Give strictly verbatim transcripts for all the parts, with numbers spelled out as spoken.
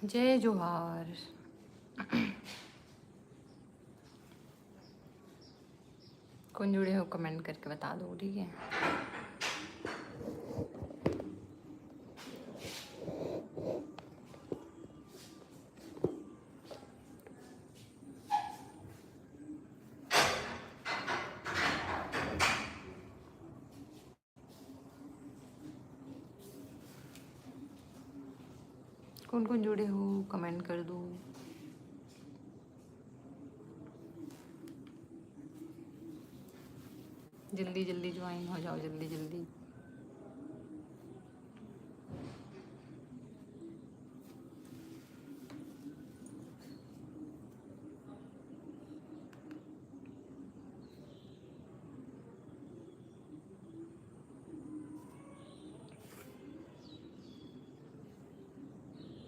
जय जोहार। कौन जुड़े हो, कमेंट करके बता दो, ठीक है। कौन कौन जुड़े हो, कमेंट कर दो। जल्दी जल्दी ज्वाइन हो जाओ, जल्दी जल्दी।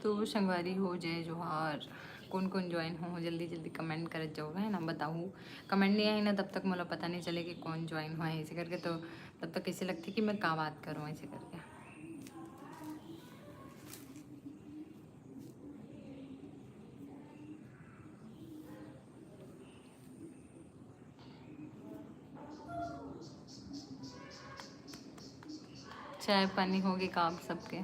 तो संगवारी हो, जय जोहार। कौन कौन ज्वाइन हो, जल्दी जल्दी कमेंट करत जाओ, है ना, बताओ। कमेंट नहीं आए ना, तब तक मोला पता नहीं चले कि कौन ज्वाइन हुआ है, ऐसे करके तो तब तक कैसे लगथे कि मैं का बात करूँ, ऐसे करके। चाय पानी होगे का आप सबके?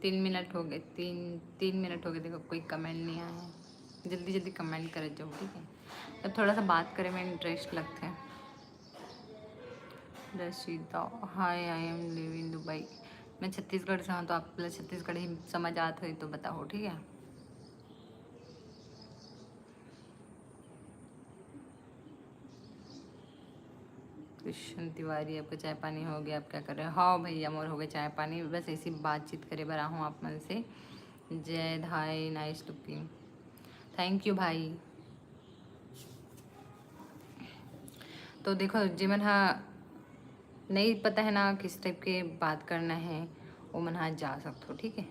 तीन मिनट हो गए, तीन, तीन मिनट हो गए। देखो, कोई कमेंट नहीं आया है, जल्दी जल्दी कमेंट करत जाओ, ठीक है। तब थोड़ा सा बात करे में इंटरेस्ट लगता है। Rashida, hi, I am live in Dubai। मैं छत्तीसगढ़ से हूँ, तो आप लोग छत्तीसगढ़ी समझ आत होई तो बताओ, ठीक है। कृष्ण तिवारी, आपका चाय पानी हो गया, आप क्या कर रहे हो? हाँ भैया, मोर हो गए चाय पानी, बस ऐसी बातचीत करे बर आहूँ आप मन से। जय धाई, nice looking, thank you भाई। तो देखो, जेमन हा नहीं पता है ना किस टाइप के बात करना है, वो मन हा जा सकते हो, ठीक है।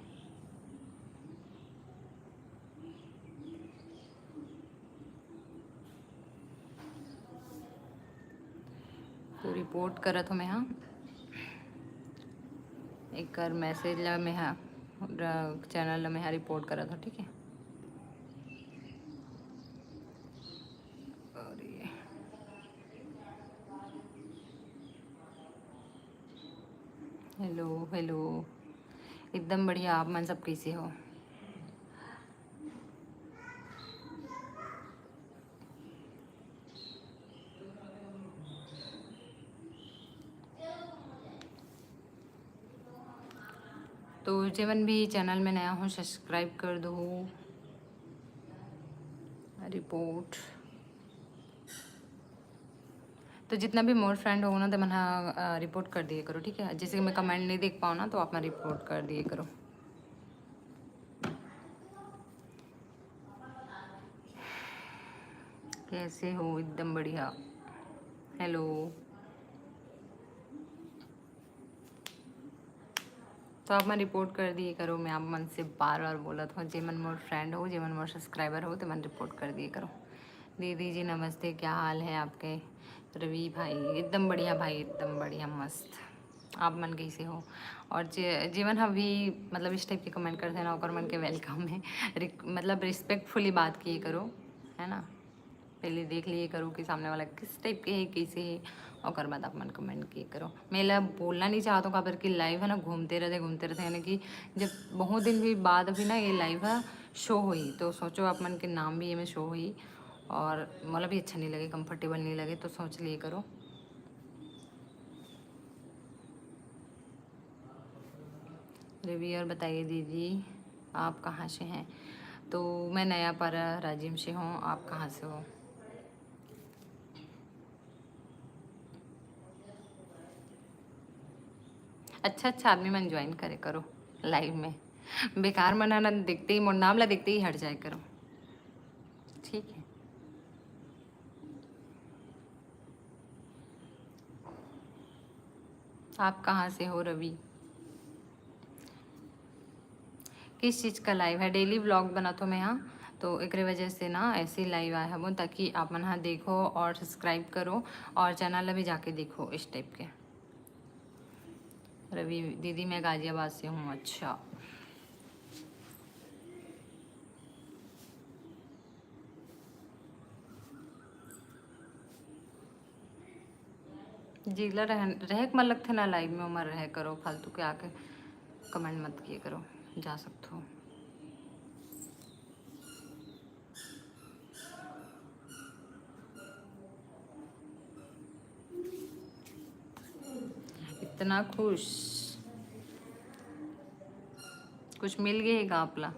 तो रिपोर्ट करत हो मैं हा, एकर मैसेज ला मैं हा, चैनल ला मैं हा रिपोर्ट करत हो, ठीक है। और ये हेलो, हेलो, एकदम बढ़िया। आप मन सब कैसे हो? तो जेमन भी चैनल में नया हो, सब्सक्राइब कर दो। रिपोर्ट तो जितना भी मोर फ्रेंड हो ना, तो मन हा रिपोर्ट कर दिए करो, ठीक है। जैसे कि मैं कमेंट नहीं देख पाऊँ ना, तो आप मन रिपोर्ट कर दिए करो। कैसे हो? एकदम बढ़िया। हेलो। तो आप मन रिपोर्ट कर दिए करो, मैं आप मन से बार बार बोलत हूँ, जेमन मोर फ्रेंड हो, जेमन मोर सब्सक्राइबर हो, ते मन रिपोर्ट कर दिए करो। दीदी जी नमस्ते, क्या हाल है आपके? रवि भाई एकदम बढ़िया भाई, एकदम बढ़िया, मस्त। आप मन कैसे हो? और जे, जेमन हा भी मतलब इस टाइप के कमेंट करते हैं ना, ओकर मन के वेलकम है। रिक-, मतलब रिस्पेक्टफुली बात किए करो, है ना। पहले देख लिए करो कि सामने वाला किस टाइप के है, कैसे है, ओकर बाद आप मन कमेंट किए करो। मैं ला बोलना नहीं चाहत हूँ, काबर कि लाइव है ना, घूमते रहते, घूमते रहते हैं ना, कि जब बहुत दिन भी बाद अभी ना ये लाइव है शो हुई, तो सोचो आप मन के नाम भी ये में शो हुई, और मोला भी अच्छा नहीं लगे, कंफर्टेबल नहीं लगे, तो सोच लिए करो। रवि, और बताइए दीदी, आप कहाँ से हैं? तो मैं नयापारा राजिम से हूँ, आप कहाँ से हो? अच्छा अच्छा आदमी मन ज्वाइन करे करो लाइव में, बेकार मन ना देखते ही, मोर नाम ला देखते ही हट जाए करो, ठीक है। आप कहाँ से हो रवि? किस चीज़ का लाइव है? डेली व्लॉग बनात हो मैं, हाँ। तो एकरे वजह से ना ऐसे ही लाइव आए हबो, ताकि आप मन हा देखो और सब्सक्राइब करो और चैनल ला भी जाके देखो। इस टाइप के रवि दीदी, मैं गाजियाबाद से हूँ। अच्छा, जिला रह, रहे के मन लगथे ना लाइव में, ओमा रहे करो, फालतू के आके कमेंट मत किए करो, जा सकथो। इतना खुश, कुछ मिल गए हे का आप ला?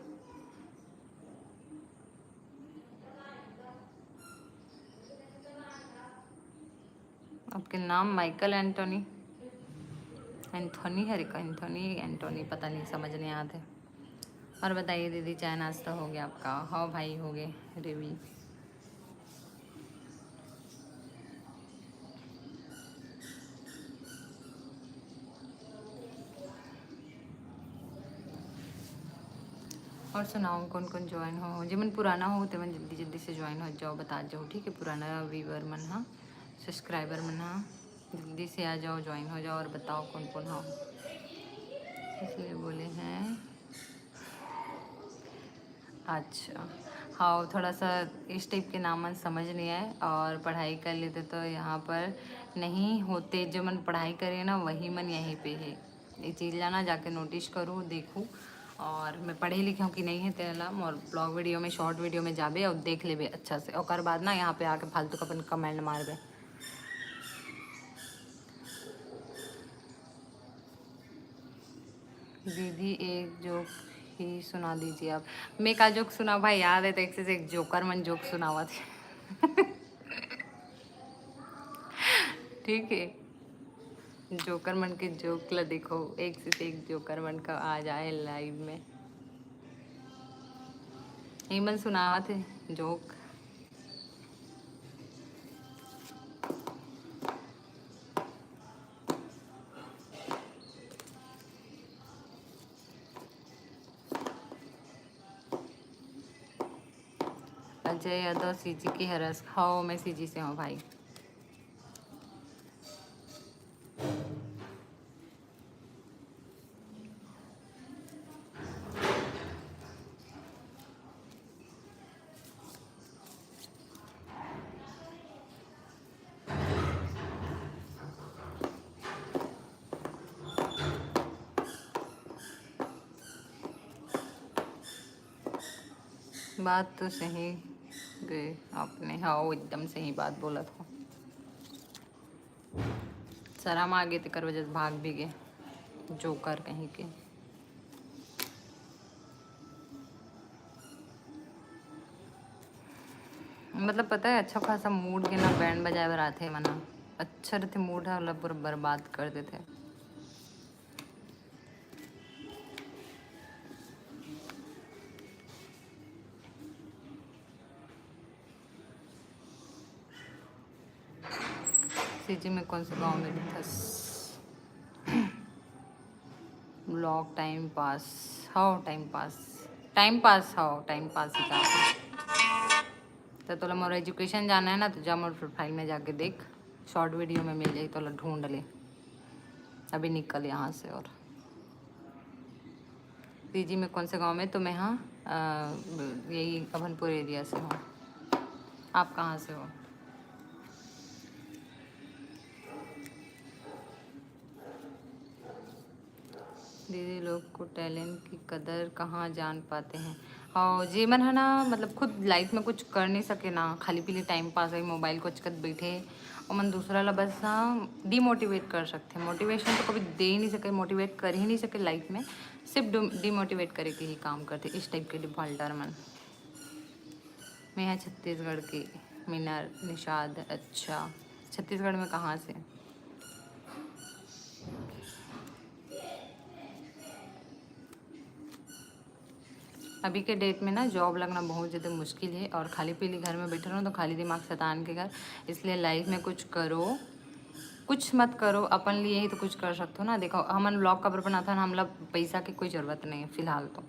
आपके नाम माइकल एंटोनी, एंथोनी हरे का? एंथोनी, एंटोनी, पता नहीं, समझ नहीं आते। और बताइए दीदी, चाय नाश्ता हो गया आपका? हाँ भाई, हो गए। रेवी, और सुनाओ, कौन कौन ज्वाइन हो? जेमन पुराना हो, तेमन जल्दी जल्दी से ज्वाइन हो जाओ, बता जाओ, ठीक है? पुराना व्यूअर मन हा, सब्सक्राइबर मन हा, जल्दी से आ जाओ, ज्वाइन हो जाओ और बताओ कौन कौन हो। इसलिए बोले हैं। अच्छा, हाँ, थोड़ा सा इस टाइप के नाम मन समझ नहीं आए, और पढ़ाई कर लेते तो यहाँ पर नहीं होते। जो मन पढ़ाई करे ना, वही मन यहीं पे है। ये चीज़ ला ना जाके नोटिस करूँ, देखूँ, और मैं पढ़े लिखे हूँ कि नहीं है, तेला मोर ब्लॉग वीडियो में, शॉर्ट वीडियो में जाबे और देख लेबे अच्छा से। ओकर बाद ना यहाँ पे आके फालतू का अपन कमेंट मारबे। दीदी, एक जोक ही सुना दीजिए आप। मैं का जोक सुना भाई, याद है तो एक से एक जोकर मन जोक सुनावत हे। ठीक है, जोकर मन के जोक ला देखो, एक से एक जोकर मन का आ जाए लाइव में। ये मन सुनावत हे जोक। अजय यादव सीजी के हरस। हाँ, मैं सीजी से हूँ भाई। बात तो सही गे आपने, हाँ, वो एकदम सही बात बोलत हो। शरम आ गे, तेकर वजह से भाग भी गे, जोकर कहीं के। मतलब, पता है, अच्छा खासा मूड के ना बैंड बजाए बर आथे मन, अच्छा रहते मूड है, मतलब, पूरा बर्बाद कर देते। सीजी में कौन से गांव में रहिथस? Blog time pass, how time pass, time pass, how time pass ही जाथे। तो तोला मोर एजुकेशन जाना है ना, तो जा मोर प्रोफाइल में जाके देख, शॉर्ट वीडियो में मिल जाई, तोला ढूंढ ले। अभी निकल यहाँ से। और सीजी में कौन से गांव में? तो मैं, हाँ, अ, यही अभनपुर एरिया से हूँ। आप कहाँ से हो? दीदी लोग को टैलेंट की कदर कहाँ जान पाते हैं? और जेमन है ना, मतलब, खुद लाइफ में कुछ कर नहीं सके ना, खाली पीली टाइम पास है, मोबाइल को अचकत बैठे, ओमन दूसरा ला बस, हाँ, डिमोटिवेट कर सकते हैं। मोटिवेशन तो कभी दे ही नहीं सके, मोटिवेट कर ही नहीं सके लाइफ में, सिर्फ डिमोटिवेट करे के ही काम करते इस टाइप के डिफॉल्टर मन। मैं यहाँ छत्तीसगढ़ की, मीना निषाद। अच्छा, छत्तीसगढ़ में कहाँ से? अभी के डेट में ना जॉब लगना बहुत ज़्यादा मुश्किल है, और खाली पीली घर में बैठे रहो तो खाली दिमाग शैतान के घर। इसलिए लाइफ में कुछ करो, कुछ मत करो, अपन लिए ही तो कुछ कर सकते हो ना। देखो, हमन ब्लॉग काबर बनाथन, हमला पैसा के कोई जरूरत नहीं है फिलहाल तो,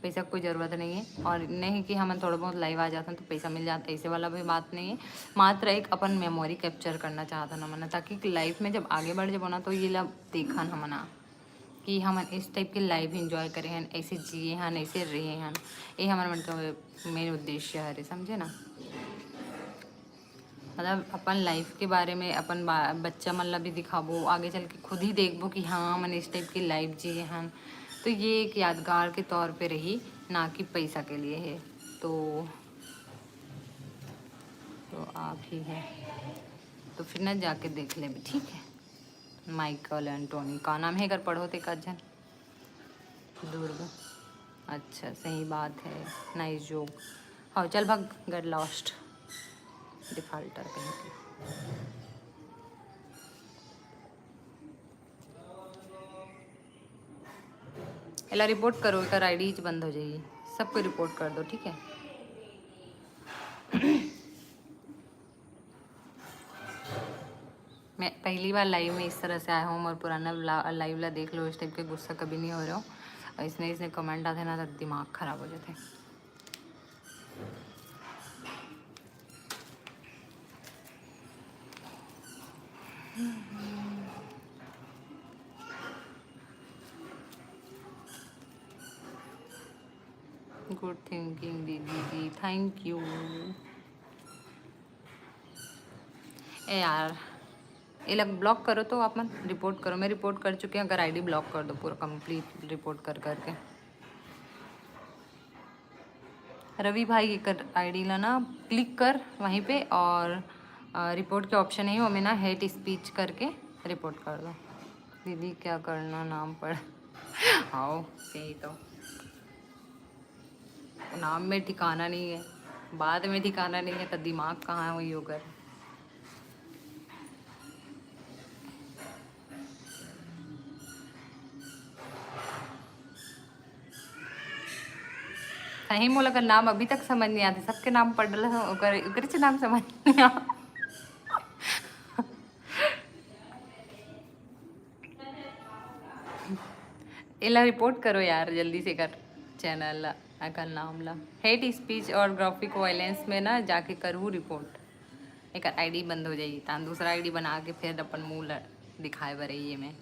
पैसा के कोई जरूरत नहीं है। और नहीं कि हमन थोड़ा बहुत लाइव आ जाथन तो पैसा मिल जाता, ऐसे वाला भी बात नहीं है। मात्र एक अपन मेमोरी कैप्चर करना चाहथन हमन, ताकि लाइफ में जब आगे बढ़ जाबो ना, तो ये ला देखन हमन आ कि हमन इस टाइप के लाइफ एंजॉय करे हन, ऐसे जिए हन, ऐसे रहे हन। ये हमर मन के मेन उद्देश्य हरे, समझे ना? मतलब अपन लाइफ के बारे में अपन बा-, बच्चा मन ला भी दिखाबो, आगे चल के खुद ही देखबो कि हाँ, हमन इस टाइप की लाइफ जिए हन। तो ये एक यादगार के तौर पे रही, ना कि पैसा के लिए है। तो तो आप ही है, तो फिर ना जाके देख लेबे, ठीक है? माइकल एंटोनी का नाम है, अगर पढ़ो तो एक आध झन। दुर्ग। अच्छा, सही बात है। नाइस जोक। हाँ, चल भाग, गेट लॉस्ट, डिफॉल्टर कहीं के। एला रिपोर्ट करो, एकर आईडी बंद हो जाएगी। सबको रिपोर्ट कर दो, ठीक है? मैं पहली बार लाइव में इस तरह से आया हूँ, और पुराना लाइव ला देख लो, इस टाइप के गुस्सा कभी नहीं हो रहे हो। और इसने इसने कमेंट आते ना, तो दिमाग खराब हो जाते। गुड थिंकिंग दीदी जी, थैंक यू। ए यार, ये लग ब्लॉक करो तो आप मन रिपोर्ट करो। मैं रिपोर्ट कर चुकी हूँ, अगर आईडी ब्लॉक कर दो पूरा कंप्लीट रिपोर्ट कर करके। रवि भाई, एकर आईडी ला ना क्लिक कर वहीं पे, और रिपोर्ट के ऑप्शन है, वो में ना हेट स्पीच करके रिपोर्ट कर दो। दीदी क्या करना नाम पढ़। आओ, सही तो नाम में ठिकाना नहीं है, बाद में ठिकाना नहीं है, तो दिमाग कहाँ है वही होकर। सही मोला कर नाम अभी तक समझ नहीं आते, सबके नाम पढ़ रहा हूँ, ओकर ओकर से नाम समझ नहीं आ। एला रिपोर्ट करो यार, जल्दी से कर चैनल ला, एकर नाम ला। हेट स्पीच और ग्राफिक वायलेंस में ना जाके करहू रिपोर्ट, एकर आईडी बंद हो जाई, तान दूसरा आईडी बना के फिर अपन मुंह ल-, दिखाए बर ये में।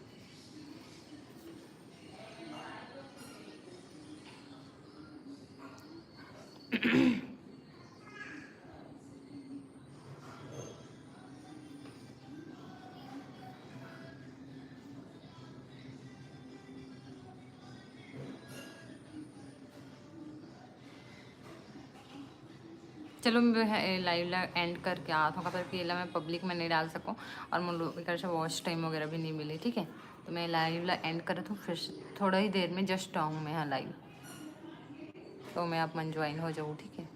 चलो, मैं लाइव ला एंड करके आत हूँ, काबर कि एला मैं पब्लिक में नहीं डाल सकूँ और मोर एकर से वॉच टाइम वगैरह भी नहीं मिली, ठीक है। तो मैं लाइव ला एंड करत हूँ, फिर थोड़ा ही देर में जस्ट आऊँ मैं, हाँ, लाइव। तो मैं आप मन ज्वाइन हो जाऊँ, ठीक है।